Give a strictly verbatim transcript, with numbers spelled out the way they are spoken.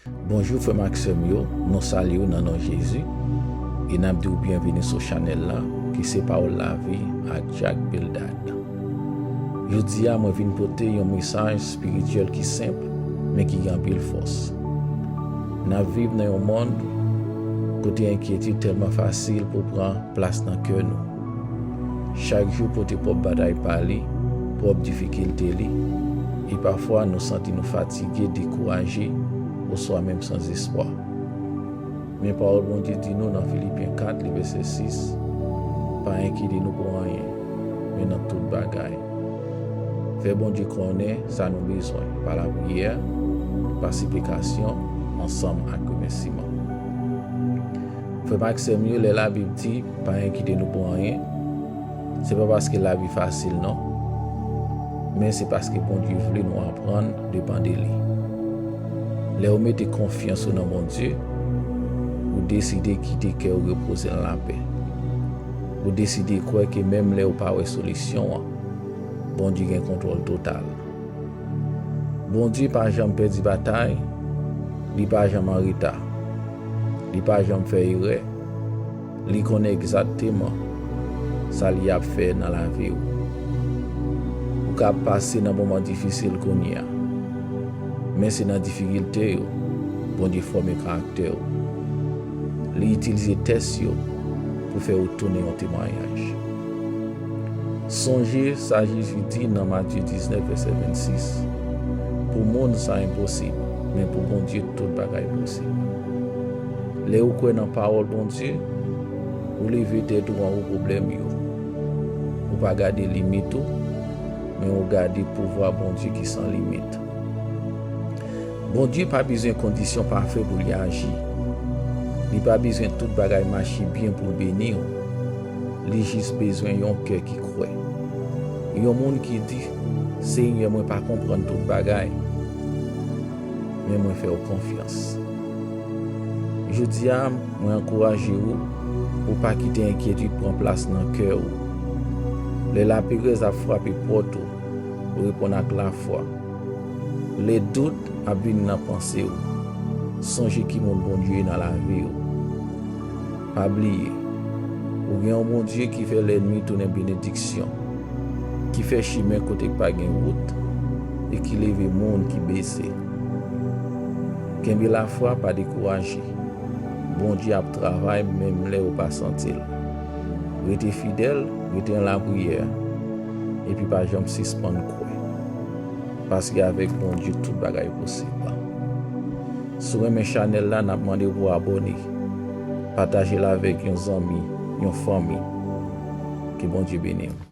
Bonjou frè m ak sè m yo, nou salye w nan non Jezi, e n ap di w byenveni sou chanèl la, ki se Pawòl Lavi ak Jack Bildad. Jodi a, mwen vin pote yon mesaj espirityèl ki senp, men ki gen anpil fòs. N ap viv nan yon mond kote enkyetid tèlman fasil pou pran plas nan kè nou. Chak jou pote pwòp batay pa li, pwòp difikilte li, e pafwa nou santi nou fatige, dekouraje, oswa menm san espwa. Men pawòl Bondye di nou nan Filipyen kat, li vèsè sis, pa enkyete nou pou anyen, men nan tout bagay. Fè Bondye konnen sa nou bezwen pa lapriyè, pa siplikasyon, ansanm ak remèsiman. Frè m ak sè m yo, lè Labib di pa enkyete nou pou anyen, se pa paske lavi fasil non, men se paske Bondye vle nou aprann depann de li. Lè w mete konfyans ou nan Bondye, ou deside kite kè w repoze nan lapè. Ou deside kwè ke menm lè ou pa wè solisyon an, Bondye gen kontwòl total. Bondye pa janm pèdi batay, li pa janm an reta, li pa janm fè erè, li konnen egzakteman sa li ap fè nan lavi w. Ou ka ap pase nan moman difisil kounye a, men se nan difikilte yo Bondye fòme karaktè w. Li itilize tès yo pou fè w tounen yon temwayaj. Sonje sa Jezi di nan Matye diznèf, vèsè vennsis, pou moun, sa enposib, men pou Bondye, tout bagay posib. Lè ou kwè nan pawòl Bondye, ou leve tèt ou anwo pwoblèm yo. Ou pa gade limit ou, men ou gade pouvwa Bondye ki san limit. Bondye pa bezwen kondisyon pafè pou li aji. Li pa bezwen tout bagay mache byen pou l beni w. Li jis bezwen yon kè ki kwè. Yon moun ki di, Senyè, mwen pa konprann tout bagay, men mwen fè w konfyans. Jodi a, mwen ankouraje w pou w pa kite enkyetid pran plas nan kè w. Lè laperèz ap frape pòt ou, reponn ak lafwa. Lè dout ap vini nan panse w, sonje ki moun Bondye ye nan lavi w. Pa bliye, ou gen yon Bondye ki fè lènmi tounen benediksyon, ki fè chimen kote k pa gen wout, e ki leve moun ki bese. Kenbe lafwa, pa dekouraje. Bondye ap travay menm lè ou pa santi l. Rete fidèl, rete nan lapriyè, epi pa janm sispann kwè. Paske avèk Bondye, tout bagay posib. Si w renmen chanèl la, n ap mande w pou w abòne, pataje l avèk yon zanmi, yon fanmi. Ke Bondye beni w.